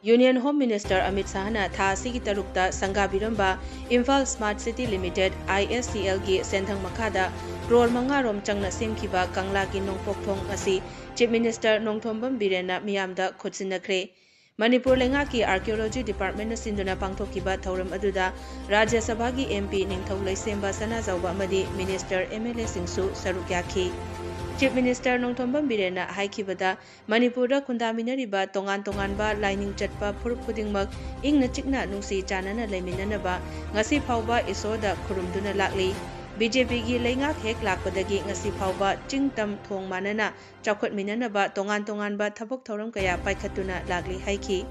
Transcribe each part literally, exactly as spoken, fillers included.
Union Home Minister Amit Shahꯅ ꯊꯥ ꯑꯁꯤꯒꯤ ꯇꯔꯨꯛꯇ ꯁꯪꯒꯥꯕꯤꯔꯝꯕ Imphal Smart City Limited, I S C L ꯒꯤ ꯁꯦꯟꯊꯪ ꯃꯈꯥꯗ ꯀ꯭ꯔꯣꯔ ꯃꯉꯥ ꯔꯣꯝ ꯆꯪꯅ ꯁꯦꯝꯈꯤꯕ ꯀꯪꯂꯥꯒꯤ ꯅꯣꯡꯄꯣꯛ ꯊꯣꯡ ꯑꯁꯤ Chief Minister ꯅꯣꯡꯊꯣꯝꯕꯝ ꯕꯤꯔꯦꯟꯅ ꯃꯤꯌꯥꯝꯗ ꯈꯨꯠꯁꯤꯟꯅꯈ꯭ꯔꯦ꯫ ꯃꯅꯤꯄꯨꯔ ꯂꯩꯉꯥꯛꯀꯤ Archaeology Departmentꯅ ꯁꯤꯟꯗꯨꯅ ꯄꯥꯡꯊꯣꯛꯈꯤꯕ ꯊꯧꯔꯝ ꯑꯗꯨꯗ ꯔꯥꯖ꯭ꯌ ꯁꯚꯥꯒꯤ M P ꯅꯤꯡꯊꯧ ꯂꯩꯁꯦꯝꯕ ꯁꯅꯥꯖꯥꯎꯕ ꯑꯃꯗꯤ Minister, M L Aꯁꯤꯡꯁꯨ ꯁꯔꯨꯛ ꯌꯥꯈꯤ꯫ Chief Minister ꯅꯣꯡꯊꯣꯝꯕꯝ ꯕꯤꯔꯦꯟꯅ ꯍꯥꯏꯈꯤꯕꯗ, ꯃꯅꯤꯄꯨꯔꯗ ꯈꯨꯟꯗꯥꯃꯤꯟꯅꯔꯤꯕ ꯇꯣꯉꯥꯟ ꯇꯣꯉꯥꯟꯕ ꯂꯥꯏꯅꯤꯡ ꯆꯠꯄ ꯐꯨꯔꯨꯞ ꯈꯨꯗꯤꯡꯃꯛ ꯏꯪꯅ ꯆꯤꯛꯅ ꯅꯨꯡꯁꯤ ꯆꯥꯟꯅꯅ ꯂꯩꯃꯤꯟꯅꯅꯕ ꯉꯁꯤ ꯐꯥꯎꯕ ꯏꯁꯣꯔꯗ ꯈꯨꯔꯨꯝꯗꯨꯅ ꯂꯥꯛꯂꯤ꯫ B J Pꯒꯤ ꯂꯩꯉꯥꯛ ꯍꯦꯛ ꯂꯥꯛꯄꯗꯒꯤ ꯉꯁꯤ ꯐꯥꯎꯕ ꯆꯤꯡ ꯇꯝ ꯊꯣꯡ ꯃꯥꯟꯅꯅ ꯆꯥꯎꯈꯠꯃꯤꯟꯅꯅꯕ ꯇꯣꯉꯥꯟ ꯇꯣꯉꯥꯟꯕ ꯊꯕꯛ ꯊꯧꯔꯝ ꯀꯌꯥ ꯄꯥꯏꯈꯠꯇꯨꯅ ꯂꯥꯛꯂꯤ ꯍꯥꯏꯈꯤ꯫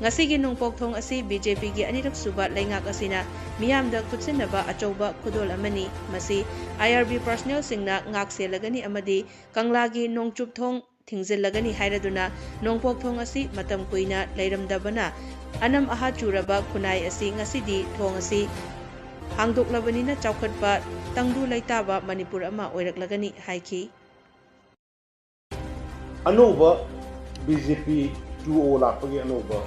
ꯉꯁꯤꯒꯤ ꯅꯣꯡꯄꯣꯛ ꯊꯣꯡ ꯑꯁꯤ B J Pꯒꯤ ꯑꯅꯤꯔꯛ ꯁꯨꯕ ꯂꯩꯉꯥꯛ ꯑꯁꯤꯅ ꯃꯤꯌꯥꯝꯗ ꯈꯨꯠꯁꯤꯟꯅꯕ ꯑꯆꯧꯕ ꯈꯨꯗꯣꯜ ꯑꯃꯅꯤ꯫ ꯃꯁꯤ I R B personnelꯁꯤꯡꯅ ꯉꯥꯛ ꯁꯦꯜꯂꯒꯅꯤ ꯑꯃꯗꯤ ꯀꯪꯂꯥꯒꯤ ꯅꯣꯡꯆꯨꯞ ꯊꯣꯡ ꯊꯤꯡꯖꯤꯜꯂꯒꯅꯤ ꯍꯥꯏꯔꯗꯨꯅ ꯅꯣꯡꯄꯣꯛ ꯊꯣꯡ ꯑꯁꯤ ꯃꯇꯝ ꯀꯨꯏꯅ ꯂꯩꯔꯝꯗꯕꯅ ꯑꯅꯝ ꯑꯍꯥ ꯆꯨꯔꯕ ꯈꯨꯟꯅꯥꯏ ꯑꯁꯤ ꯉꯁꯤꯗꯤ ꯊꯣꯡ ꯑꯁꯤ ꯍꯥꯡꯗꯣꯛꯂꯕꯅꯤꯅ ꯆꯥꯎꯈꯠꯄ ꯇꯪꯗꯨ ꯂꯩꯇꯥꯕ ꯃꯅꯤꯄꯨꯔ ꯑꯃ ꯑꯣꯏꯔꯛꯂꯒꯅꯤ ꯍꯥꯏꯈꯤ꯫ ꯑꯅꯧꯕ B J P two O ꯂꯥꯛꯄꯒꯤ ꯑꯅꯧꯕ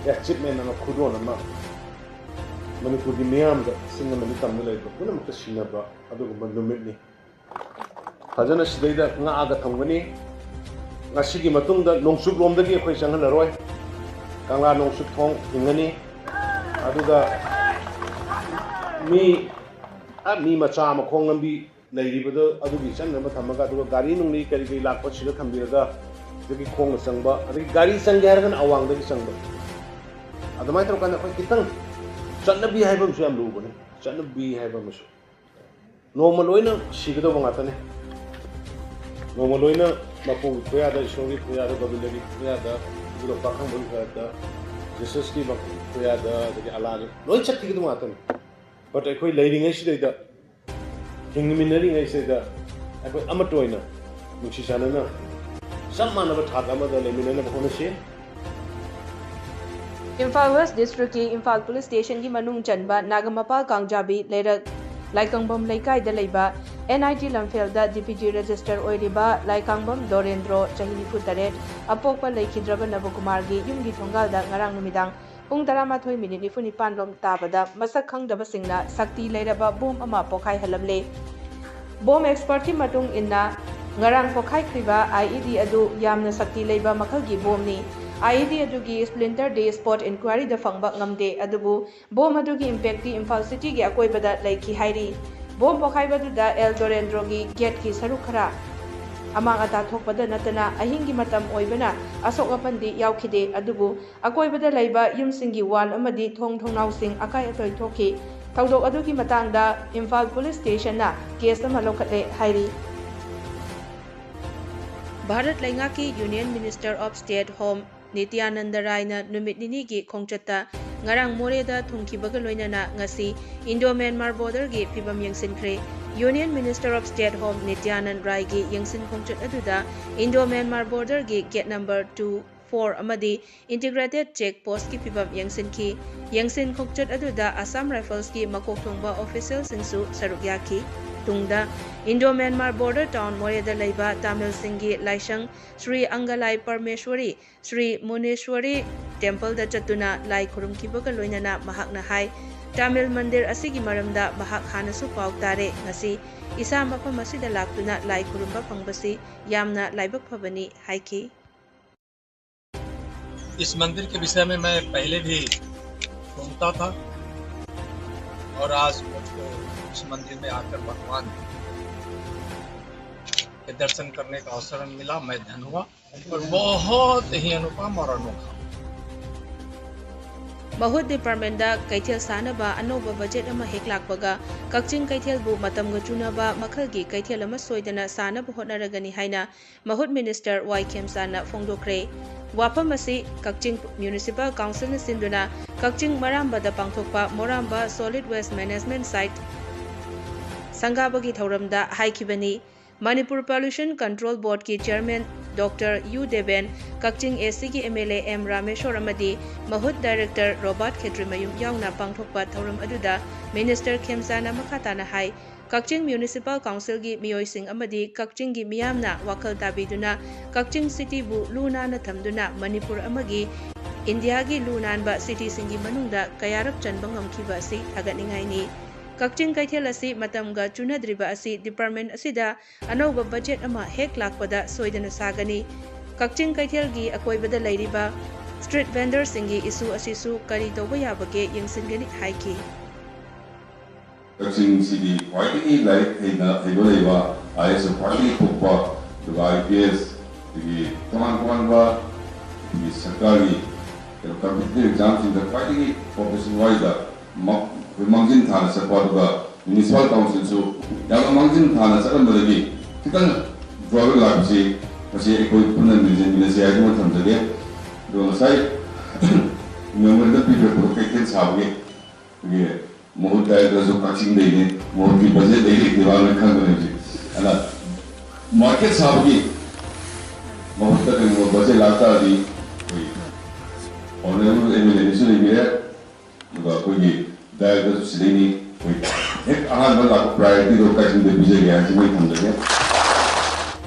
achievement ꯑꯃ, ꯈꯨꯗꯣꯜ ꯑꯃ ꯃꯅꯤꯄꯨꯔꯒꯤ ꯃꯤꯌꯥꯝꯗ, ꯆꯤꯡ ꯑꯃꯗꯤ ꯇꯝꯗ ꯂꯩꯔꯤꯕ ꯄꯨꯝꯅꯃꯛꯇ ꯁꯤꯟꯅꯕ ꯑꯗꯨꯒꯨꯝꯕ ꯅꯨꯃꯤꯠꯅꯤ꯫ ꯐꯖꯅ ꯁꯤꯗꯩꯗ ꯉꯥꯛꯑꯒ ꯊꯝꯒꯅꯤ꯫ ꯉꯁꯤꯒꯤ ꯃꯇꯨꯡꯗ ꯅꯣꯡꯆꯨꯞꯂꯣꯝꯗꯒꯤ ꯑꯩꯈꯣꯏ ꯆꯪꯍꯜꯂꯔꯣꯏ꯫ ꯀꯪꯂꯥ ꯅꯣꯡꯆꯨꯞ ꯊꯣꯡ ꯊꯤꯡꯒꯅꯤ꯫ ꯑꯗꯨꯒ ꯃꯤ, ꯑ, ꯃꯤ ꯃꯆꯥ ꯃꯈꯣꯡ ꯂꯝꯕꯤ ꯂꯩꯔꯤꯕꯗꯣ ꯑꯗꯨꯒꯤ ꯆꯠꯅꯕ ꯊꯝꯃꯒ, ꯑꯗꯨꯒ ꯒꯥꯔꯤ ꯅꯨꯡꯂꯤ ꯀꯔꯤ ꯀꯔꯤ ꯂꯥꯛꯄ ꯁꯤꯗ ꯊꯝꯕꯤꯔꯒ, ꯑꯗꯒꯤ ꯈꯣꯡꯅ ꯆꯪꯕ, ꯑꯗꯒꯤ ꯒꯥꯔꯤ ꯆꯪꯒꯦ ꯍꯥꯏꯔꯒꯅ ꯑꯋꯥꯡꯗꯒꯤ ꯆꯪꯕ꯫ ꯑꯗꯨꯃꯥꯏꯅ ꯇꯧꯔꯀꯥꯟꯗ ꯑꯩꯈꯣꯏ ꯈꯤꯇꯪ ꯆꯠꯅꯕꯤ ꯍꯥꯏꯕ ꯑꯃꯁꯨ ꯌꯥꯝ ꯂꯨꯕꯅꯤ꯫ ꯆꯠꯅꯕꯤ ꯍꯥꯏꯕ ꯑꯃꯁꯨ ꯅꯣꯡꯃ ꯂꯣꯏꯅ ꯁꯤꯒꯗꯧꯕ ꯉꯥꯛꯇꯅꯤ꯫ ꯅꯣꯡꯃ ꯂꯣꯏꯅ ꯃꯄꯨꯒꯤ ꯈꯨꯌꯥꯗ, ꯏꯁꯣꯔꯒꯤ ꯈꯨꯌꯥꯗ, ꯒꯣꯕꯤꯟꯗꯒꯤ ꯈꯨꯌꯥꯗ, ꯑꯗꯨꯒ ꯄꯥꯈꯪꯕꯒꯤ ꯈꯨꯌꯥꯗ, ꯖꯤꯁꯁꯀꯤ ꯈꯨꯌꯥꯗ, ꯑꯗꯒꯤ ꯑꯂꯥꯒꯤ ꯂꯣꯏ ꯆꯠꯈꯤꯒꯗꯧꯕ ꯉꯥꯛꯇꯅꯤ꯫ But ꯑꯩꯈꯣꯏ ꯂꯩꯔꯤꯉꯩꯁꯤꯗꯩꯗ, ꯍꯤꯡꯃꯤꯟꯅꯔꯤꯉꯩꯁꯤꯗ ꯑꯩꯈꯣꯏ ꯑꯃꯠꯇ ꯑꯣꯏꯅ ꯅꯨꯡꯁꯤ ꯆꯥꯟꯅꯅ ꯆꯞ ꯃꯥꯟꯅꯕ ꯊꯥꯛ ꯑꯃꯗ ꯂꯩꯃꯤꯟꯅꯅꯕ ꯍꯣꯠꯅꯁꯤ꯫ ꯏꯝꯐꯥꯜ West Districtꯀꯤ ꯏꯝꯐꯥꯜ Police Stationꯒꯤ ꯃꯅꯨꯡ ꯆꯟꯕ ꯅꯥꯒꯥꯃꯄꯥꯜ ꯀꯥꯡꯖꯥꯕꯤ ꯂꯩꯔꯛ ꯂꯥꯏꯀꯪꯕꯝ ꯂꯩꯀꯥꯏꯗ ꯂꯩꯕ ꯑꯦꯟ ꯑꯥꯏ ꯇꯤ ꯂꯝꯐꯦꯜꯗ ꯗꯤ ꯄꯤ ꯖꯤ ꯔꯦꯖꯤꯁꯇꯔ ꯑꯣꯏꯔꯤꯕ ꯂꯥꯏꯀꯥꯡꯕꯝ ꯗꯣꯔꯦꯟꯗ꯭ꯔꯣ, ꯆꯍꯤ ꯅꯤꯐꯨ ꯇꯔꯦꯠ, ꯑꯄꯣꯛꯄ ꯂꯩꯈꯤꯗ꯭ꯔꯕ ꯅꯕꯀꯨꯃꯥꯔꯒꯤ ꯌꯨꯝꯒꯤ ꯊꯣꯡꯒꯥꯜꯗ ꯉꯔꯥꯡ ꯅꯨꯃꯤꯗꯥꯡ ꯄꯨꯡ ꯇꯔꯥꯃꯥꯊꯣꯏ ꯃꯤꯅꯤꯠ ꯅꯤꯐꯨ ꯅꯤꯄꯥꯟ ꯂꯣꯝ ꯇꯥꯕꯗ ꯃꯁꯛ ꯈꯪꯗꯕꯁꯤꯡꯅ ꯁꯛꯇꯤ ꯂꯩꯔꯕ ꯕꯣꯝ ꯑꯃ ꯄꯣꯈꯥꯏꯍꯜꯂꯝꯂꯦ꯫ ꯕꯣꯝ ꯑꯦꯛꯁꯄꯔꯠꯀꯤ ꯃꯇꯨꯡ ꯏꯟꯅ, ꯉꯔꯥꯡ ꯄꯣꯈꯥꯏꯈ꯭ꯔꯤꯕ ꯑꯥꯏ ꯏ ꯗꯤ ꯑꯗꯨ ꯌꯥꯝꯅ ꯁꯛꯇꯤ ꯂꯩꯕ ꯃꯈꯜꯒꯤ ꯕꯣꯝꯅꯤ꯫ ꯑꯥꯏ ꯏ ꯗꯤ ꯑꯗꯨꯒꯤ ꯁ꯭ꯄ꯭ꯂꯤꯟꯇꯔꯗꯤ ꯁ꯭ꯄꯣꯠ ꯏꯟꯀ꯭ꯋꯥꯏꯔꯤꯗ ꯐꯪꯕ ꯉꯝꯗꯦ, ꯑꯗꯨꯕꯨ ꯕꯣꯝ ꯑꯗꯨꯒꯤ ꯏꯝꯄꯦꯛꯇꯤ ꯏꯝꯐꯥꯜ ꯁꯤꯇꯤꯒꯤ ꯑꯀꯣꯏꯕꯗ ꯂꯩꯈꯤ ꯍꯥꯏꯔꯤ꯫ ꯕꯣꯝ ꯄꯣꯈꯥꯏꯕꯗꯨꯗ ꯑꯦꯜ ꯗꯣꯔꯦꯟꯗ꯭ꯔꯣꯒꯤ ꯒꯦꯠꯀꯤ ꯁꯔꯨꯛ ꯈꯔ ꯑꯃꯥꯡ ꯑꯇꯥ ꯊꯣꯛꯄꯗ ꯅꯠꯇꯅ ꯑꯍꯤꯡꯒꯤ ꯃꯇꯝ ꯑꯣꯏꯕꯅ ꯑꯁꯣꯛ ꯑꯄꯟꯗꯤ ꯌꯥꯎꯈꯤꯗꯦ, ꯑꯗꯨꯕꯨ ꯑꯀꯣꯏꯕꯗ ꯂꯩꯕ ꯌꯨꯝꯁꯤꯡꯒꯤ ꯋꯥꯜ ꯑꯃꯗꯤ ꯊꯣꯡ ꯊꯣꯡꯅꯥꯎꯁꯤꯡ ꯑꯀꯥꯏ ꯑꯇꯣꯏ ꯊꯣꯛꯈꯤ꯫ ꯊꯧꯗꯣꯛ ꯑꯗꯨꯒꯤ ꯃꯇꯥꯡꯗ ꯏꯝꯐꯥꯜ ꯄꯨꯂꯤꯁ ꯁ꯭ꯇꯦꯁꯟꯅ ꯀꯦꯁ ꯑꯃ ꯂꯧꯈꯠꯂꯦ ꯍꯥꯏꯔꯤ꯫ ꯚꯥꯔꯠ ꯂꯩꯉꯥꯛꯀꯤ union minister of state home Nityananda ꯔꯥꯏꯅ ꯅꯨꯃꯤꯠ ꯅꯤꯅꯤꯒꯤ ꯈꯣꯡꯆꯠꯇ ꯉꯔꯥꯡ ꯃꯣꯔꯦꯗ ꯊꯨꯡꯈꯤꯕꯒ ꯂꯣꯏꯅꯅ ꯉꯁꯤ ꯏꯟꯗꯣ ꯃ꯭ꯌꯥꯟꯃꯥꯔ ꯕꯣꯔꯗꯔꯒꯤ ꯐꯤꯕꯝ ꯌꯦꯡꯁꯤꯟꯈ꯭ꯔꯦ꯫ Union minister of state home Nityananda ꯔꯥꯏꯒꯤ ꯌꯦꯡꯁꯤꯟ ꯈꯣꯡꯆꯠ ꯑꯗꯨꯗ ꯏꯟꯗꯣ ꯃ꯭ꯌꯥꯟꯃꯥꯔ ꯕꯣꯔꯗꯔꯒꯤ ꯒꯦꯠ ꯅꯝꯕꯔ ꯇꯨ, ꯐꯣꯔ ꯑꯃꯗꯤ ꯏꯟꯇꯤꯒ꯭ꯔꯦꯇꯦꯗ ꯆꯦꯛ ꯄꯣꯁꯠꯀꯤ ꯐꯤꯕꯝ ꯌꯦꯡꯁꯤꯟꯈꯤ꯫ ꯌꯦꯡꯁꯤꯟ ꯈꯣꯡꯆꯠ ꯑꯗꯨꯗ ꯑꯁꯥꯝ ꯔꯥꯏꯐꯜꯁꯀꯤ ꯃꯀꯣꯛ ꯊꯣꯡꯕ ꯑꯣꯐꯤꯁꯤꯌꯦꯜꯁꯤꯡꯁꯨ ꯁꯔꯨꯛ ꯌꯥꯈꯤ꯫ ꯇꯨꯡꯗ ꯏꯟꯗꯣ ꯃ꯭ꯌꯥꯟꯃꯥꯔ ꯕꯣꯔꯗꯔ ꯇꯥꯎꯟ ꯃꯣꯔꯦꯗ ꯂꯩꯕ ꯇꯥꯃꯤꯜꯁꯤꯡꯒꯤ ꯂꯥꯏꯁꯪ ꯁ꯭ꯔꯤ ꯑꯪꯒꯂꯥꯏ ꯄꯔꯃꯦꯁ꯭ꯋꯔꯤ, ꯁ꯭ꯔꯤ ꯃꯨꯅꯦꯁ꯭ꯋꯔꯤ ꯇꯦꯝꯄꯜꯗ ꯆꯠꯇꯨꯅ ꯂꯥꯏ ꯈꯨꯔꯨꯝꯈꯤꯕꯒ ꯂꯣꯏꯅꯅ ꯃꯍꯥꯛꯅ ꯍꯥꯏ, ꯇꯥꯃꯤꯜ ꯃꯟꯗꯤꯔ ꯑꯁꯤꯒꯤ ꯃꯔꯝꯗ ꯃꯍꯥꯛ ꯍꯥꯟꯅꯁꯨ ꯄꯥꯎ ꯇꯥꯔꯦ, ꯉꯁꯤ ꯏꯁꯥ ꯃꯐꯝ ꯑꯁꯤꯗ ꯂꯥꯛꯇꯨꯅ ꯂꯥꯏ ꯈꯨꯔꯨꯝꯕ ꯐꯪꯕꯁꯤ ꯌꯥꯝꯅ ꯂꯥꯏꯕꯛ ꯐꯕꯅꯤ ꯍꯥꯏꯈꯤ꯫ इस मंदिर के विषय में मैं पहले भी सुनता था और आज मुझको इस मंदिर में आकर भगवान के दर्शन करने का अवसर मिला। मैं धन्य हुआ और बहुत ही अनुपम और अनोखा। ꯃꯍꯨꯠ ꯗꯤꯄꯥꯔꯠꯃꯦꯟꯗ ꯀꯩꯊꯦꯜ ꯁꯥꯅꯕ ꯑꯅꯧꯕ ꯕꯖꯦꯠ ꯑꯃ ꯍꯦꯛ ꯂꯥꯛꯄꯒ ꯀꯛꯆꯤꯡ ꯀꯩꯊꯦꯜꯕꯨ ꯃꯇꯝꯒ ꯆꯨꯅꯕ ꯃꯈꯜꯒꯤ ꯀꯩꯊꯦꯜ ꯑꯃ ꯁꯣꯏꯗꯅ ꯁꯥꯅꯕ ꯍꯣꯠꯅꯔꯒꯅꯤ ꯍꯥꯏꯅ ꯃꯍꯨꯠ ꯃꯤꯅꯤꯁꯇꯔ ꯋꯥꯏ ꯈꯦꯝꯆꯥꯟꯅ ꯐꯣꯡꯗꯣꯛꯈ꯭ꯔꯦ꯫ ꯋꯥꯐꯝ ꯑꯁꯤ ꯀꯛꯆꯤꯡ ꯃ꯭ꯌꯨꯅꯤꯁꯤꯄꯥꯜ ꯀꯥꯎꯟꯁꯤꯜꯅ ꯁꯤꯟꯗꯨꯅ ꯀꯛꯆꯤꯡ ꯃꯔꯥꯝꯕꯗ ꯄꯥꯡꯊꯣꯛꯄ ꯃꯣꯔꯥꯝꯕ ꯁꯣꯂꯤꯗ ꯋꯦꯁ ꯃꯦꯅꯦꯖꯃꯦꯟꯠ ꯁꯥꯏꯠ ꯁꯪꯒꯥꯕꯒꯤ ꯊꯧꯔꯝꯗ ꯍꯥꯏꯈꯤꯕꯅꯤ꯫ ꯃꯅꯤꯄꯨꯔ ꯄꯣꯂꯨꯁꯟ ꯀꯟꯇ꯭ꯔꯣꯜ ꯕꯣꯔꯗꯀꯤ ꯆꯤꯌꯔꯃꯦꯟ ꯗꯣꯛꯇꯔ ꯌꯨ ꯗꯦꯕꯦꯟ, ꯀꯛꯆꯤꯡ ꯑꯦ ꯁꯤꯒꯤ M L A M Rameshwor ꯑꯃꯗꯤ ꯃꯍꯨꯠ ꯗꯥꯏꯔꯦꯛꯇꯔ ꯔꯣꯕꯥꯔꯠ ꯈꯦꯇ꯭ꯔꯤꯃꯌꯨꯝ ꯌꯥꯎꯅ ꯄꯥꯡꯊꯣꯛꯄ ꯊꯧꯔꯝ ꯑꯗꯨꯗ ꯃꯤꯅꯤꯁꯇꯔ ꯈꯦꯝꯆꯥꯟꯅ ꯃꯈꯥ ꯇꯥꯅ ꯍꯥꯏ, ꯀꯛꯆꯤꯡ ꯃ꯭ꯌꯨꯅꯤꯁꯤꯄꯥꯜ ꯀꯥꯎꯟꯁꯤꯜꯒꯤ ꯃꯤꯑꯣꯏꯁꯤꯡ ꯑꯃꯗꯤ ꯀꯛꯆꯤꯡꯒꯤ ꯃꯤꯌꯥꯝꯅ ꯋꯥꯈꯜ ꯇꯥꯕꯤꯗꯨꯅ ꯀꯛꯆꯤꯡ ꯁꯤꯇꯤꯕꯨ ꯂꯨ ꯅꯥꯟꯅ ꯊꯝꯗꯨꯅ ꯃꯅꯤꯄꯨꯔ ꯑꯃꯒꯤ ꯏꯟꯗꯤꯌꯥꯒꯤ ꯂꯨ ꯅꯥꯟꯕ ꯁꯤꯇꯤꯁꯤꯡꯒꯤ ꯃꯅꯨꯡꯗ ꯀꯌꯥꯔꯛ ꯆꯟꯕ ꯉꯝꯈꯤꯕ ꯑꯁꯤ ꯊꯥꯒꯠꯅꯤꯡꯉꯥꯏꯅꯤ꯫ ꯀꯛꯆꯤꯡ ꯀꯩꯊꯦꯜ ꯑꯁꯤ ꯃꯇꯝꯒ ꯆꯨꯅꯗ꯭ꯔꯤꯕ ꯑꯁꯤ ꯗꯤꯄꯥꯔꯠꯃꯦꯟꯠ ꯑꯁꯤꯗ ꯑꯅꯧꯕ ꯕꯖꯦꯠ ꯑꯃ ꯍꯦꯛ ꯂꯥꯛꯄꯗ ꯁꯣꯏꯗꯅ ꯁꯥꯒꯅꯤ꯫ ꯀꯛꯆꯤꯡ ꯀꯩꯊꯦꯜꯒꯤ ꯑꯀꯣꯏꯕꯗ ꯂꯩꯔꯤꯕ ꯁ꯭ꯇ꯭ꯔꯤꯠ ꯚꯦꯟꯗꯔꯁꯤꯡꯒꯤ ꯏꯁꯨ ꯑꯁꯤꯁꯨ ꯀꯔꯤ ꯇꯧꯕ ꯌꯥꯕꯒꯦ ꯌꯦꯡꯁꯤꯟꯒꯅꯤ ꯍꯥꯏꯈꯤ꯫ ꯀꯛꯆꯤꯡꯁꯤꯒꯤ ꯈ꯭ꯋꯥꯏꯗꯒꯤ ꯂꯥꯏꯔꯤꯛ ꯍꯩꯅ ꯍꯩꯕ ꯂꯩꯕ, ꯑꯥꯏ ꯑꯦꯁ ꯈ꯭ꯋꯥꯏꯗꯒꯤ ꯊꯣꯛꯄ, ꯑꯗꯨꯒ ꯑꯥꯏ ꯄꯤ ꯑꯦꯁ, ꯑꯗꯒꯤ ꯇꯣꯉꯥꯟ ꯇꯣꯉꯥꯟꯕ ꯑꯩꯈꯣꯏꯒꯤ ꯁꯔꯀꯥꯔꯒꯤ ꯀꯩꯅꯣ competitive examꯁꯤꯡꯗ ꯈ꯭ꯋꯥꯏꯗꯒꯤ profession wise ꯃ-, ꯑꯩꯈꯣꯏ ꯃꯥꯡꯖꯤꯟ ꯊꯥꯅ ꯆꯠꯄ, ꯑꯗꯨꯒ ꯃ꯭ꯌꯨꯅꯤꯁꯤꯄꯥꯜ ꯀꯥꯎꯟꯁꯤꯜꯁꯨ ꯌꯥꯝꯅ ꯃꯥꯡꯖꯤꯟ ꯊꯥꯅ ꯆꯠꯂꯝꯕꯗꯒꯤ ꯈꯤꯇꯪ drawback ꯂꯥꯛꯄꯁꯤ, ꯃꯁꯤ ꯑꯩꯈꯣꯏ ꯄꯨꯟꯅ ꯃꯦꯟꯁꯤꯟꯃꯤꯟꯅꯁꯤ ꯍꯥꯏꯗꯨꯅ ꯊꯝꯖꯒꯦ꯫ ꯑꯗꯨꯒ ꯉꯁꯥꯏ memorandum ꯄꯤꯕꯤꯔꯛꯄꯗꯣ ꯀꯩꯊꯦꯜ ꯁꯥꯕꯒꯤ, ꯑꯩꯈꯣꯏꯒꯤ ꯃꯍꯨꯠ ꯗꯥꯏꯔꯦꯛꯇꯔꯁꯨ ꯀꯛꯆꯤꯡꯗꯩꯅꯤ, ꯃꯍꯨꯠꯀꯤ ꯕꯖꯦꯠ ꯂꯩꯔꯤ ꯂꯩꯇꯦ ꯃꯥ ꯂꯣꯏ ꯈꯪꯒꯅꯤ ꯍꯧꯖꯤꯛ꯫ ꯑꯗ ꯃꯥꯔꯀꯦꯠ ꯁꯥꯕꯒꯤ ꯃꯍꯨꯠꯇ ꯀꯩꯒꯨꯝꯕ ꯕꯖꯦꯠ ꯂꯥꯛꯇꯥꯔꯗꯤ ꯑꯩꯈꯣꯏ ꯑꯣꯅꯔꯦꯕꯜ ꯑꯦꯝ ꯑꯦꯜ ꯑꯦꯅꯁꯨ ꯂꯩꯕꯤꯔꯦ, ꯑꯗꯨꯒ ꯑꯩꯈꯣꯏꯒꯤ ꯗꯥꯏꯔꯦꯛꯇꯔꯁꯨ ꯁꯤꯗꯩꯅꯤ꯫ ꯑꯩꯈꯣꯏ ꯍꯦꯛ ꯑꯍꯥꯟꯕ ꯂꯥꯛꯄ priorityꯗꯣ ꯀꯛꯆꯤꯡꯗ ꯄꯤꯖꯒꯦ ꯍꯥꯏꯁꯤ ꯃꯣꯏ ꯊꯝꯖꯒꯦ꯫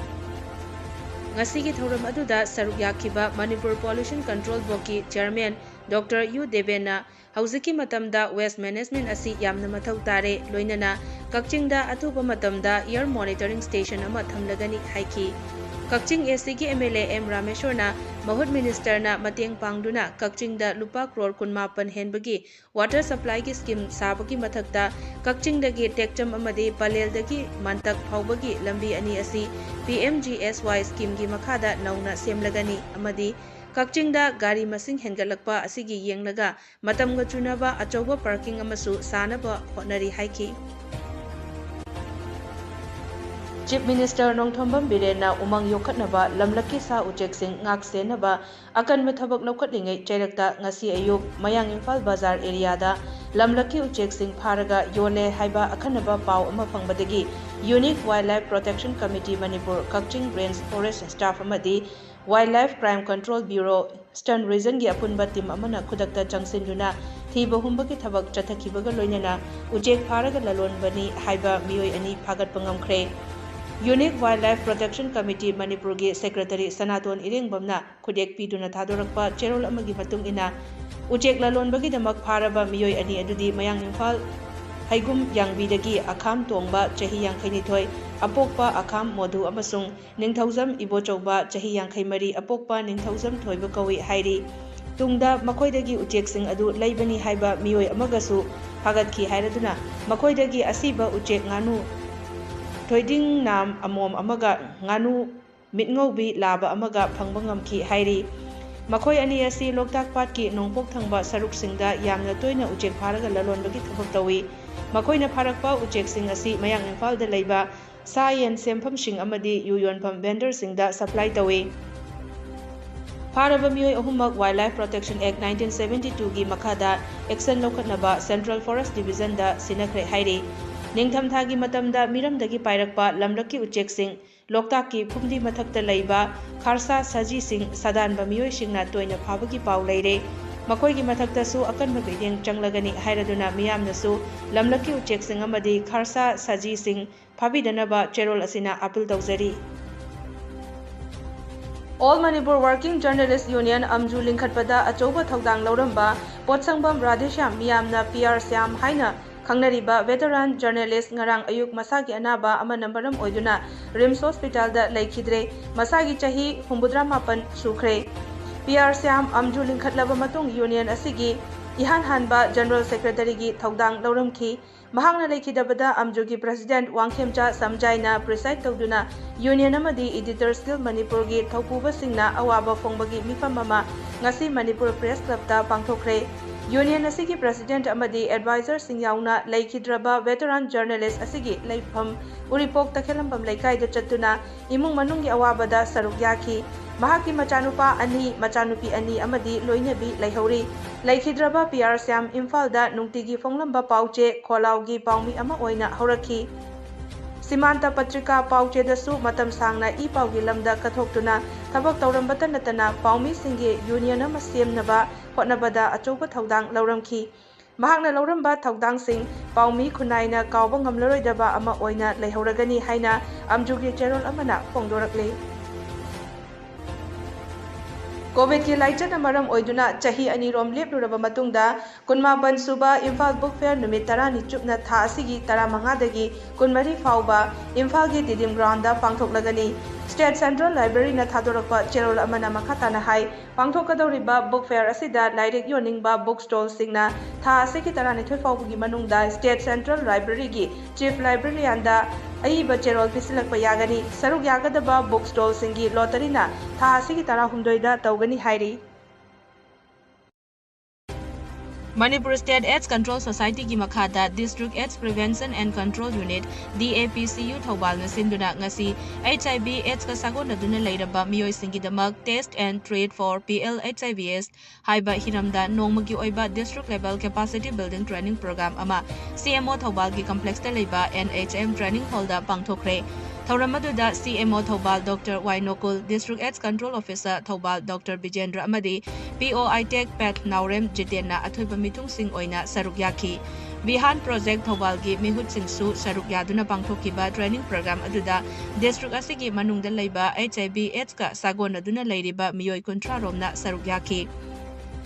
ꯉꯁꯤꯒꯤ ꯊꯧꯔꯝ ꯑꯗꯨꯗ ꯁꯔꯨꯛ ꯌꯥꯈꯤꯕ ꯃꯅꯤꯄꯨꯔ ꯄꯣꯂꯨꯁꯟ ꯀꯟꯇ꯭ꯔꯣꯜ ꯕꯣꯔꯗꯀꯤ ꯆꯤꯌꯔꯃꯦꯟ ꯗꯣꯛꯇꯔ ꯌꯨ ꯗꯦꯕꯦꯟꯅ ꯍꯧꯖꯤꯛꯀꯤ ꯃꯇꯝꯗ waste management ꯑꯁꯤ ꯌꯥꯝꯅ ꯃꯊꯧ ꯇꯥꯔꯦ, ꯂꯣꯏꯅꯅ ꯀꯛꯆꯤꯡꯗ ꯑꯊꯨꯕ ꯃꯇꯝꯗ air monitoring station ꯑꯃ ꯊꯝꯂꯒꯅꯤ ꯍꯥꯏꯈꯤ꯫ ꯀꯛꯆꯤꯡ ꯑꯦ ꯁꯤꯒꯤ ꯑꯦꯝ ꯑꯦꯜ ꯑꯦ ꯑꯦꯝ ꯔꯥꯃꯦꯁꯣꯔꯅ ꯃꯍꯨꯠ ꯃꯤꯅꯤꯁꯇꯔꯅ ꯃꯇꯦꯡ ꯄꯥꯡꯗꯨꯅ ꯀꯛꯆꯤꯡꯗ ꯂꯨꯄꯥ ꯀ꯭ꯔꯣꯔ ꯀꯨꯟꯃꯥꯄꯟ ꯍꯦꯟꯕꯒꯤ water supplyꯒꯤ scheme ꯁꯥꯕꯒꯤ ꯃꯊꯛꯇ ꯀꯛꯆꯤꯡꯗꯒꯤ ꯇꯦꯛꯆꯝ ꯑꯃꯗꯤ ꯄꯂꯦꯜꯗꯒꯤ ꯃꯟꯇꯛ ꯐꯥꯎꯕꯒꯤ ꯂꯝꯕꯤ ꯑꯅꯤ ꯑꯁꯤ ꯄꯤ ꯑꯦꯝ ꯖꯤ ꯑꯦꯁ ꯋꯥꯏ schemeꯒꯤ ꯃꯈꯥꯗ ꯅꯧꯅ ꯁꯦꯝꯂꯒꯅꯤ ꯑꯃꯗꯤ ꯀꯛꯆꯤꯡꯗ ꯒꯥꯔꯤ ꯃꯁꯤꯡ ꯍꯦꯟꯒꯠꯂꯛꯄ ꯑꯁꯤꯒꯤ ꯌꯦꯡꯂꯒ ꯃꯇꯝꯒ ꯆꯨꯅꯕ ꯑꯆꯧꯕ parking ꯑꯃꯁꯨ ꯁꯥꯅꯕ ꯍꯣꯠꯅꯔꯤ ꯍꯥꯏꯈꯤ꯫ ꯆꯤꯐ ꯃꯤꯅꯤꯁꯇꯔ ꯅꯣꯡꯊꯣꯝꯕꯝ ꯕꯤꯔꯦꯟꯅ ꯎꯃꯪ ꯌꯣꯛꯈꯠꯅꯕ, ꯂꯝꯂꯛꯀꯤ ꯁꯥ ꯎꯆꯦꯛꯁꯤꯡ ꯉꯥꯛ ꯁꯦꯟꯅꯕ ꯑꯀꯟꯕ ꯊꯕꯛ ꯂꯧꯈꯠꯂꯤꯉꯩ ꯆꯩꯔꯛꯇ ꯉꯁꯤ ꯑꯌꯨꯛ ꯃꯌꯥꯡ ꯏꯝꯐꯥꯜ ꯕꯖꯥꯔ areaꯗ ꯂꯝꯂꯛꯀꯤ ꯎꯆꯦꯛꯁꯤꯡ ꯐꯥꯔꯒ ꯌꯣꯜꯂꯦ ꯍꯥꯏꯕ ꯑꯈꯟꯅꯕ ꯄꯥꯎ ꯑꯃ ꯐꯪꯕꯗꯒꯤ Unique Wildlife Protection Committee Manipur, ꯀꯛꯆꯤꯡ range forest staff ꯑꯃꯗꯤ Wildlife Crime Control Bureau Eastern Regionꯒꯤ ꯑꯄꯨꯟꯕ team ꯑꯃꯅ ꯈꯨꯗꯛꯇ ꯆꯪꯁꯤꯟꯗꯨꯅ ꯊꯤꯕ ꯍꯨꯝꯕꯒꯤ ꯊꯕꯛ ꯆꯠꯊꯈꯤꯕꯒ ꯂꯣꯏꯅꯅ ꯎꯆꯦꯛ ꯐꯥꯔꯒ ꯂꯂꯣꯟꯕꯅꯤ ꯍꯥꯏꯕ ꯃꯤꯑꯣꯏ ꯑꯅꯤ ꯐꯥꯒꯠꯄ ꯉꯝꯈ꯭ꯔꯦ꯫ Unique Wildlife Protection Committee ꯃꯅꯤꯄꯨꯔꯒꯤ ꯁꯦꯀ꯭ꯔꯦꯇꯔꯤ ꯁꯅꯥꯇꯣꯟ ꯏꯔꯦꯡꯕꯝꯅ ꯈꯨꯠꯌꯦꯛ ꯄꯤꯗꯨꯅ ꯊꯥꯗꯣꯔꯛꯄ ꯆꯦꯔꯣꯜ ꯑꯃꯒꯤ ꯃꯇꯨꯡ ꯏꯟꯅ, ꯎꯆꯦꯛ ꯂꯂꯣꯟꯕꯒꯤꯗꯃꯛ ꯐꯥꯔꯕ ꯃꯤꯑꯣꯏ ꯑꯅꯤ ꯑꯗꯨꯗꯤ ꯃꯌꯥꯡ ꯏꯝꯐꯥꯜ ꯍꯩꯒꯨꯝ ꯌꯥꯡꯕꯤꯗꯒꯤ ꯑꯈꯥꯝ ꯇꯣꯡꯕ ꯆꯍꯤ ꯌꯥꯡꯈꯩꯅꯤꯊꯣꯏ ꯑꯄꯣꯛꯄ ꯑꯈꯥꯝ ꯃꯣꯙꯨ ꯑꯃꯁꯨꯡ ꯅꯤꯡꯊꯧꯖꯝ ꯏꯕꯣꯆꯧꯕ ꯆꯍꯤ ꯌꯥꯡꯈꯩꯃꯔꯤ ꯑꯄꯣꯛꯄ ꯅꯤꯡꯊꯧꯖꯝ ꯊꯣꯏꯕ ꯀꯧꯏ ꯍꯥꯏꯔꯤ꯫ ꯇꯨꯡꯗ ꯃꯈꯣꯏꯗꯒꯤ ꯎꯆꯦꯛꯁꯤꯡ ꯑꯗꯨ ꯂꯩꯕꯅꯤ ꯍꯥꯏꯕ ꯃꯤꯑꯣꯏ ꯑꯃꯒꯁꯨ ꯐꯥꯒꯠꯈꯤ ꯍꯥꯏꯔꯗꯨꯅ ꯃꯈꯣꯏꯗꯒꯤ ꯑꯁꯤꯕ ꯎꯆꯦꯛ ꯉꯥꯅꯨ ꯊꯣꯏꯗꯤꯡꯅꯥꯝ ꯑꯃꯣꯝ ꯑꯃꯒ ꯉꯥꯅꯨ ꯃꯤꯠꯉꯧꯕꯤ ꯂꯥꯕ ꯑꯃꯒ ꯐꯪꯕ ꯉꯝꯈꯤ ꯍꯥꯏꯔꯤ꯫ ꯃꯈꯣꯏ ꯑꯅꯤ ꯑꯁꯤ ꯂꯣꯛꯇꯥꯛ ꯄꯥꯠꯀꯤ ꯅꯣꯡꯄꯣꯛ ꯊꯪꯕ ꯁꯔꯨꯛꯁꯤꯡꯗ ꯌꯥꯝꯅ ꯇꯣꯏꯅ ꯎꯆꯦꯛ ꯐꯥꯔꯒ ꯂꯂꯣꯟꯕꯒꯤ ꯊꯕꯛ ꯇꯧꯏ꯫ ꯃꯈꯣꯏꯅ ꯐꯥꯔꯛꯄ ꯎꯆꯦꯛꯁꯤꯡ ꯑꯁꯤ ꯃꯌꯥꯡ ꯏꯝꯐꯥꯜꯗ ꯂꯩꯕ ꯁꯥ ꯌꯦꯟ ꯁꯦꯝꯐꯝꯁꯤꯡ ꯑꯃꯗꯤ ꯌꯨ ꯌꯣꯟꯐꯝ vendorꯁꯤꯡꯗ supply ꯇꯧꯏ꯫ ꯐꯥꯔꯕ ꯃꯤꯑꯣꯏ ꯑꯍꯨꯝꯃꯛ Wildlife Protection Act nineteen seventy twoꯒꯤ ꯃꯈꯥꯗ action ꯂꯧꯈꯠꯅꯕ Central Forest Divisionꯗ ꯁꯤꯟꯅꯈ꯭ꯔꯦ ꯍꯥꯏꯔꯤ꯫ ꯅꯤꯡꯊꯝꯊꯥꯒꯤ ꯃꯇꯝꯗ ꯃꯤꯔꯝꯗꯒꯤ ꯄꯥꯏꯔꯛꯄ ꯂꯝꯂꯛꯀꯤ ꯎꯆꯦꯛꯁꯤꯡ ꯂꯣꯛꯇꯥꯛꯀꯤ ꯐꯨꯝꯗꯤ ꯃꯊꯛꯇ ꯂꯩꯕ ꯈꯥꯔꯁꯥ ꯁꯖꯤꯁꯤꯡ ꯁꯥꯗꯥꯟꯕ ꯃꯤꯑꯣꯏꯁꯤꯡꯅ ꯇꯣꯏꯅ ꯐꯥꯕꯒꯤ ꯄꯥꯎ ꯂꯩꯔꯦ꯫ ꯃꯈꯣꯏꯒꯤ ꯃꯊꯛꯇꯁꯨ ꯑꯀꯟꯕ ꯃꯤꯠꯌꯦꯡ ꯆꯪꯂꯒꯅꯤ ꯍꯥꯏꯔꯗꯨꯅ ꯃꯤꯌꯥꯝꯅꯁꯨ ꯂꯝꯂꯛꯀꯤ ꯎꯆꯦꯛꯁꯤꯡ ꯑꯃꯗꯤ ꯈꯥꯔꯁꯥ ꯁꯖꯤꯁꯤꯡ ꯐꯥꯕꯤꯗꯅꯕ ꯆꯦꯔꯣꯜ ꯑꯁꯤꯅ appeal ꯇꯧꯖꯔꯤ꯫ All Manipur Working Journalist Union ꯑꯝꯖꯨ ꯂꯤꯡꯈꯠꯄꯗ ꯑꯆꯧꯕ ꯊꯧꯗꯥꯡ ꯂꯧꯔꯝꯕ ꯄꯣꯠꯁꯪꯕꯝ ꯔꯥꯙꯦꯁ꯭ꯌꯥꯝ, ꯃꯤꯌꯥꯝꯅ ꯄꯤ ꯑꯥꯔ ꯁ꯭ꯌꯥꯝ ꯍꯥꯏꯅ ꯈꯪꯅꯔꯤꯕ veteran journalist ꯉꯔꯥꯡ ꯑꯌꯨꯛ ꯃꯁꯥꯒꯤ ꯑꯅꯥꯕ ꯑꯃꯅ ꯃꯔꯝ ꯑꯣꯏꯗꯨꯅ RIMS Hospitalꯗ ꯂꯩꯈꯤꯗ꯭ꯔꯦ꯫ ꯃꯁꯥꯒꯤ ꯆꯍꯤ ꯍꯨꯝꯐꯨꯇꯔꯥ ꯃꯥꯄꯟ ꯁꯨꯈ꯭ꯔꯦ꯫ ꯄꯤ ꯑꯥꯔ ꯁ꯭ꯌꯥꯝ ꯑꯝꯖꯨ ꯂꯤꯡꯈꯠꯂꯕ ꯃꯇꯨꯡ Union ꯑꯁꯤꯒꯤ ꯏꯍꯥꯟ ꯍꯥꯟꯕ General Secretaryꯒꯤ ꯊꯧꯗꯥꯡ ꯂꯧꯔꯝꯈꯤ꯫ ꯃꯍꯥꯛꯅ ꯂꯩꯈꯤꯗꯕꯗ ꯑꯝꯖꯨꯒꯤ President ꯋꯥꯡꯈꯦꯝꯆꯥ ꯁꯝꯖꯥꯏꯅ preside ꯇꯧꯗꯨꯅ Union ꯑꯃꯗꯤ Editors Guild ꯃꯅꯤꯄꯨꯔꯒꯤ ꯊꯧꯄꯨꯕꯁꯤꯡꯅ ꯑꯋꯥꯕ ꯐꯣꯡꯕꯒꯤ ꯃꯤꯐꯝ ꯑꯃ ꯉꯁꯤ ꯃꯅꯤꯄꯨꯔ Press Clubꯇ ꯄꯥꯡꯊꯣꯛꯈ꯭ꯔꯦ꯫ Union ꯑꯁꯤꯒꯤ President ꯑꯃꯗꯤ advisorꯁꯤꯡ ꯌꯥꯎꯅ ꯂꯩꯈꯤꯗ꯭ꯔꯕ veteran journalist ꯑꯁꯤꯒꯤ ꯂꯩꯐꯝ ꯎꯔꯤꯄꯣꯛ ꯇꯈꯦꯂꯝꯕꯝ ꯂꯩꯀꯥꯏꯗ ꯆꯠꯇꯨꯅ ꯏꯃꯨꯡ ꯃꯅꯨꯡꯒꯤ ꯑꯋꯥꯕꯗ ꯁꯔꯨꯛ ꯌꯥꯈꯤ꯫ ꯃꯍꯥꯛꯀꯤ ꯃꯆꯥꯅꯨꯄꯥ ꯑꯅꯤ, ꯃꯆꯥꯅꯨꯄꯤ ꯑꯅꯤ ꯑꯃꯗꯤ ꯂꯣꯏꯅꯕꯤ ꯂꯩꯍꯧꯔꯤ꯫ ꯂꯩꯈꯤꯗ꯭ꯔꯕ ꯄꯤ ꯑꯥꯔ ꯁ꯭ꯌꯥꯝ ꯏꯝꯐꯥꯜꯗ ꯅꯨꯡꯇꯤꯒꯤ ꯐꯣꯡꯂꯝꯕ ꯄꯥꯎꯆꯦ ꯈꯣꯜꯂꯥꯎꯒꯤ ꯄꯥꯎꯃꯤ ꯑꯃ ꯑꯣꯏꯅ ꯍꯧꯔꯛꯈꯤ꯫ ꯁꯤꯃꯥꯟꯇ ꯄꯇ꯭ꯔꯤꯀꯥ ꯄꯥꯎꯆꯦꯗꯁꯨ ꯃꯇꯝ ꯁꯥꯡꯅ ꯏ ꯄꯥꯎꯒꯤ ꯂꯝꯗ ꯀꯠꯊꯣꯛꯇꯨꯅ ꯊꯕꯛ ꯇꯧꯔꯝꯕꯇ ꯅꯠꯇꯅ ꯄꯥꯎꯃꯤꯁꯤꯡꯒꯤ ꯌꯨꯅꯤꯌꯟ ꯑꯃ ꯁꯦꯝꯅꯕ ꯍꯣꯠꯅꯕꯗ ꯑꯆꯧꯕ ꯊꯧꯗꯥꯡ ꯂꯧꯔꯝꯈꯤ꯫ ꯃꯍꯥꯛꯅ ꯂꯧꯔꯝꯕ ꯊꯧꯗꯥꯡꯁꯤꯡ ꯄꯥꯎꯃꯤ ꯈꯨꯟꯅꯥꯏꯅ ꯀꯥꯎꯕ ꯉꯝꯂꯔꯣꯏꯗꯕ ꯑꯃ ꯑꯣꯏꯅ ꯂꯩꯍꯧꯔꯒꯅꯤ ꯍꯥꯏꯅ ꯑꯝꯖꯨꯒꯤ ꯆꯦꯔꯣꯜ ꯑꯃꯅ ꯐꯣꯡꯗꯣꯔꯛꯂꯤ꯫ ꯀꯣꯚꯤꯗꯀꯤ ꯂꯥꯏꯆꯠꯅ ꯃꯔꯝ ꯑꯣꯏꯗꯨꯅ ꯆꯍꯤ ꯑꯅꯤꯔꯣꯝ ꯂꯦꯞꯂꯨꯔꯕ ꯃꯇꯨꯡꯗ, ꯀꯨꯟꯃꯥꯄꯟ ꯁꯨꯕ ꯏꯝꯐꯥꯜ ꯕꯨꯛ ꯐꯦꯌꯔ ꯅꯨꯃꯤꯠ ꯇꯔꯥꯅꯤ ꯆꯨꯞꯅ ꯊꯥ ꯑꯁꯤꯒꯤ ꯇꯔꯥꯃꯉꯥꯗꯒꯤ ꯀꯨꯟꯃꯔꯤ ꯐꯥꯎꯕ ꯏꯝꯐꯥꯜꯒꯤ ꯇꯤꯗꯤꯝ ꯒ꯭ꯔꯥꯎꯟꯗ ꯄꯥꯡꯊꯣꯛꯂꯒꯅꯤ꯫ ꯁ꯭ꯇꯦꯠ ꯁꯦꯟꯇ꯭ꯔꯦꯜ ꯂꯥꯏꯕ꯭ꯔꯦꯔꯤꯅ ꯊꯥꯗꯣꯔꯛꯄ ꯆꯦꯔꯣꯜ ꯑꯃꯅ ꯃꯈꯥ ꯇꯥꯅ ꯍꯥꯏ, ꯄꯥꯡꯊꯣꯛꯀꯗꯧꯔꯤꯕ ꯕꯨꯛ ꯐꯦꯌꯔ ꯑꯁꯤꯗ ꯂꯥꯏꯔꯤꯛ ꯌꯣꯟꯅꯤꯡꯕ ꯕꯨꯛ ꯁ꯭ꯇꯣꯜꯁꯤꯡꯅ ꯊꯥ ꯑꯁꯤꯒꯤ ꯇꯔꯥꯅꯤꯊꯣꯏ ꯐꯥꯎꯕꯒꯤ ꯃꯅꯨꯡꯗ ꯁ꯭ꯇꯦꯠ ꯁꯦꯟꯇ꯭ꯔꯦꯜ ꯂꯥꯏꯕ꯭ꯔꯦꯔꯤꯒꯤ ꯆꯤꯐ ꯂꯥꯏꯕ꯭ꯔꯦꯔꯤꯌꯥꯟꯗ ꯑꯏꯕ ꯆꯦꯔꯣꯜ ꯄꯤꯁꯤꯜꯂꯛꯄ ꯌꯥꯒꯅꯤ꯫ ꯁꯔꯨꯛ ꯌꯥꯒꯗꯕ ꯕꯨꯛ ꯁ꯭ꯇꯣꯜꯁꯤꯡꯒꯤ ꯂꯣꯇꯔꯤꯅ ꯊꯥ ꯑꯁꯤꯒꯤ ꯇꯔꯥꯍꯨꯝꯗꯣꯏꯗ ꯇꯧꯒꯅꯤ ꯍꯥꯏꯔꯤ꯫ ꯃꯅꯤꯄꯨꯔ ꯁ꯭ꯇꯦꯠ ꯑꯦꯗꯁ ꯀꯟꯇ꯭ꯔꯣꯜ ꯁꯣꯁꯥꯏꯇꯤꯒꯤ ꯃꯈꯥꯗ District AIDS Prevention and Control Unit, D A P C U, ꯊꯧꯕꯥꯜꯅ ꯁꯤꯟꯗꯨꯅ ꯉꯁꯤ H I V AIDSꯀ ꯁꯥꯒꯣꯟꯅꯗꯨꯅ ꯂꯩꯔꯕ ꯃꯤꯑꯣꯏꯁꯤꯡꯒꯤꯗꯃꯛ Test and Treat for P L H I V AIDS ꯍꯥꯏꯕ ꯍꯤꯔꯝꯗ ꯅꯣꯡꯃꯒꯤ ꯑꯣꯏꯕ District Level Capacity Building Training Program ꯑꯃ C M O ꯊꯧꯕꯥꯜꯒꯤ complexꯇ ꯂꯩꯕ N H M training hallꯗ ꯄꯥꯡꯊꯣꯛꯈ꯭ꯔꯦ꯫ ꯊꯧꯔꯝ ꯑꯗꯨꯗ C M O Thoubal Doctor Y ꯅꯣꯀꯨꯜ, District AIDS Control Officer Thoubal Doctor ꯕꯤꯖꯦꯟꯗ꯭ꯔ ꯑꯃꯗꯤ P O I Tech Path ꯅꯥꯎꯔꯦꯝ ꯖꯤꯇꯦꯟꯅ ꯑꯊꯣꯏꯕ ꯃꯤꯊꯨꯡꯁꯤꯡ ꯑꯣꯏꯅ ꯁꯔꯨꯛ ꯌꯥꯈꯤ꯫ ꯕꯤꯍꯥꯟ Project ꯊꯧꯕꯥꯜꯒꯤ ꯃꯤꯍꯨꯠꯁꯤꯡꯁꯨ ꯁꯔꯨꯛ ꯌꯥꯗꯨꯅ ꯄꯥꯡꯊꯣꯛꯈꯤꯕ training program ꯑꯗꯨꯗ district ꯑꯁꯤꯒꯤ ꯃꯅꯨꯡꯗ ꯂꯩꯕ H I V AIDSꯀ ꯁꯥꯒꯣꯟꯅꯗꯨꯅ ꯂꯩꯔꯤꯕ ꯃꯤꯑꯣꯏ ꯀꯨꯟꯊ꯭ꯔꯥ ꯔꯣꯝꯅ ꯁꯔꯨꯛ ꯌꯥꯈꯤ꯫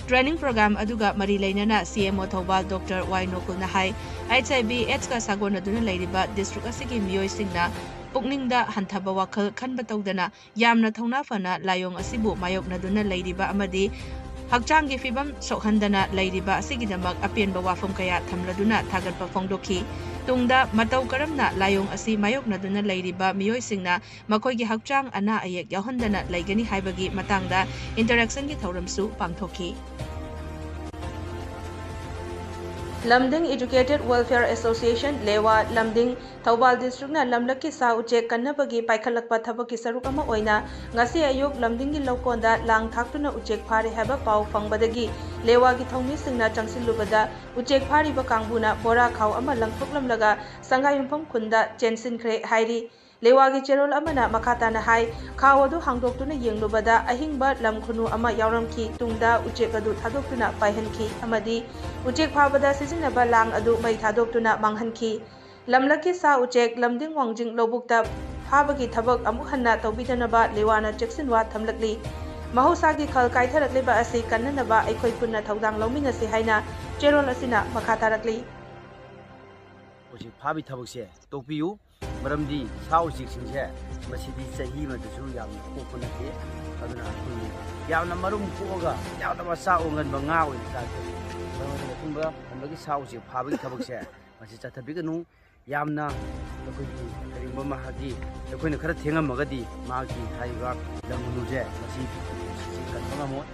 Training program ꯑꯗꯨꯒ ꯃꯔꯤ ꯂꯩꯅꯅ C M O Thoubal Doctor Y ꯅꯣꯀꯨꯜꯅ high, H I V AIDSꯀ ꯁꯥꯒꯣꯟꯅꯗꯨꯅ ꯂꯩꯔꯤꯕ district ꯑꯁꯤꯒꯤ ꯃꯤꯑꯣꯏꯁꯤꯡꯅ ꯄꯨꯛꯅꯤꯡꯗ ꯍꯟꯊꯕ ꯋꯥꯈꯜ ꯈꯟꯕ ꯇꯧꯗꯅ ꯌꯥꯝꯅ ꯊꯧꯅꯥ ꯐꯅ ꯂꯥꯏꯑꯣꯡ ꯑꯁꯤꯕꯨ ꯃꯥꯌꯣꯛꯅꯗꯨꯅ ꯂꯩꯔꯤꯕ ꯑꯃꯗꯤ ꯍꯛꯆꯥꯡꯒꯤ ꯐꯤꯕꯝ ꯁꯣꯛꯍꯟꯗꯅ ꯂꯩꯔꯤꯕ ꯑꯁꯤꯒꯤꯗꯃꯛ ꯑꯄꯦꯟꯕ ꯋꯥꯐꯝ ꯀꯌꯥ ꯊꯝꯂꯗꯨꯅ ꯊꯥꯒꯠꯄ ꯐꯣꯡꯗꯣꯛꯈꯤ꯫ ꯇꯨꯡꯗ ꯃꯇꯧ ꯀꯔꯝꯅ ꯂꯥꯏꯑꯣꯡ ꯑꯁꯤ ꯃꯥꯌꯣꯛꯅꯗꯨꯅ ꯂꯩꯔꯤꯕ ꯃꯤꯑꯣꯏꯁꯤꯡꯅ ꯃꯈꯣꯏꯒꯤ ꯍꯛꯆꯥꯡ ꯑꯅꯥ ꯑꯌꯦꯛ ꯌꯥꯎꯍꯟꯗꯅ ꯂꯩꯒꯅꯤ ꯍꯥꯏꯕꯒꯤ ꯃꯇꯥꯡꯗ interactionꯒꯤ ꯊꯧꯔꯝꯁꯨ ꯄꯥꯡꯊꯣꯛꯈꯤ꯫ ꯂꯝꯗꯤꯡ Educated Welfare Association, ꯂꯦꯋꯥ, ꯂꯝꯗꯤꯡ, ꯊꯧꯕꯥꯜ districtꯅ ꯂꯝꯂꯛꯀꯤ ꯁꯥ ꯎꯆꯦꯛ ꯀꯟꯅꯕꯒꯤ ꯄꯥꯏꯈꯠꯂꯛꯄ ꯊꯕꯛꯀꯤ ꯁꯔꯨꯛ ꯑꯃ ꯑꯣꯏꯅ ꯉꯁꯤ ꯑꯌꯨꯛ ꯂꯝꯗꯤꯡꯒꯤ ꯂꯧꯀꯣꯟꯗ ꯂꯥꯡ ꯊꯥꯛꯇꯨꯅ ꯎꯆꯦꯛ ꯐꯥꯔꯦ ꯍꯥꯏꯕ ꯄꯥꯎ ꯐꯪꯕꯗꯒꯤ ꯂꯦꯋꯥꯒꯤ ꯊꯧꯃꯤꯁꯤꯡꯅ ꯆꯪꯁꯤꯜꯂꯨꯕꯗ ꯎꯆꯦꯛ ꯐꯥꯔꯤꯕ ꯀꯥꯡꯕꯨꯅ ꯕꯣꯔꯥ ꯈꯥꯎ ꯑꯃ ꯂꯪꯊꯣꯛꯂꯝꯂꯒ ꯁꯉꯥꯏꯌꯨꯝꯐꯝ ꯈꯨꯟꯗ ꯆꯦꯟꯁꯤꯟꯈ꯭ꯔꯦ ꯍꯥꯏꯔꯤ꯫ ꯂꯦꯋꯥꯒꯤ ꯆꯦꯔꯣꯜ ꯑꯃꯅ ꯃꯈꯥ ꯇꯥꯅ ꯍꯥꯏ, ꯈꯥꯎ ꯑꯗꯨ ꯍꯥꯡꯗꯣꯛꯇꯨꯅ ꯌꯦꯡꯂꯨꯕꯗ ꯑꯍꯤꯡꯕ ꯂꯝ ꯈꯨꯅꯨ ꯑꯃ ꯌꯥꯎꯔꯝꯈꯤ꯫ ꯇꯨꯡꯗ ꯎꯆꯦꯛ ꯑꯗꯨ ꯊꯥꯗꯣꯛꯇꯨꯅ ꯄꯥꯏꯍꯟꯈꯤ ꯑꯃꯗꯤ ꯎꯆꯦꯛ ꯐꯥꯕꯗ ꯁꯤꯖꯤꯟꯅꯕ ꯂꯥꯡ ꯑꯗꯨ ꯃꯩ ꯊꯥꯗꯣꯛꯇꯨꯅ ꯃꯥꯡꯍꯟꯈꯤ꯫ ꯂꯝꯂꯛꯀꯤ ꯁꯥ ꯎꯆꯦꯛ ꯂꯝꯗꯤꯡ ꯋꯥꯡꯖꯤꯡ ꯂꯧꯕꯨꯛꯇ ꯐꯥꯕꯒꯤ ꯊꯕꯛ ꯑꯃꯨꯛ ꯍꯟꯅ ꯇꯧꯕꯤꯗꯅꯕ ꯂꯦꯋꯥꯅ ꯆꯦꯛꯁꯤꯟꯋꯥ ꯊꯝꯂꯛꯂꯤ꯫ ꯃꯍꯧꯁꯥꯒꯤ ꯈꯜ ꯀꯥꯏꯊꯔꯛꯂꯤꯕ ꯑꯁꯤ ꯀꯟꯅꯅꯕ ꯑꯩꯈꯣꯏ ꯄꯨꯟꯅ ꯊꯧꯗꯥꯡ ꯂꯧꯃꯤꯟꯅꯁꯤ ꯍꯥꯏꯅ ꯆꯦꯔꯣꯜ ꯑꯁꯤꯅ ꯃꯈꯥ ꯇꯥꯔꯛꯂꯤ꯫ ꯎꯆꯦꯛ ꯐꯥꯕꯤ ꯊꯕꯛꯁꯦ ꯇꯣꯛꯄꯤꯌꯨ꯫ ꯃꯔꯝꯗꯤ ꯁꯥ ꯎꯆꯦꯛꯁꯤꯡꯁꯦ ꯃꯁꯤꯗꯤ ꯆꯍꯤ ꯑꯃꯗꯁꯨ ꯌꯥꯝꯅ ꯄꯣꯛꯄ ꯅꯠꯇꯦ꯫ ꯑꯗꯨꯅ ꯑꯩꯈꯣꯏꯒꯤ ꯌꯥꯝꯅ ꯃꯔꯨꯝ ꯀꯣꯛꯑꯒ ꯌꯥꯝꯅ ꯃꯆꯥ ꯑꯣꯟꯒꯟꯕ ꯉꯥ ꯑꯣꯏꯅ ꯆꯥꯈꯤ꯫ ꯃꯔꯝ ꯑꯗꯨꯅ ꯑꯁꯨꯝꯕ ꯈꯝꯕꯒꯤ ꯁꯥ ꯎꯆꯦꯛ ꯐꯥꯕꯒꯤ ꯊꯕꯛꯁꯦ ꯃꯁꯤ ꯆꯠꯊꯕꯤꯒꯅꯨ꯫ ꯌꯥꯝꯅ ꯑꯩꯈꯣꯏꯒꯤ ꯀꯔꯤꯒꯨꯝꯕ ꯃꯍꯥꯛꯀꯤ ꯑꯩꯈꯣꯏꯅ ꯈꯔ ꯊꯦꯡꯉꯝꯃꯒꯗꯤ ꯃꯍꯥꯛꯀꯤ ꯍꯥꯏꯔꯤꯕ ꯂꯝ ꯈꯨꯅꯨꯁꯦ ꯃꯁꯤ ꯁꯤꯁꯤ ꯀꯟꯕ ꯉꯝꯃꯣꯏ꯫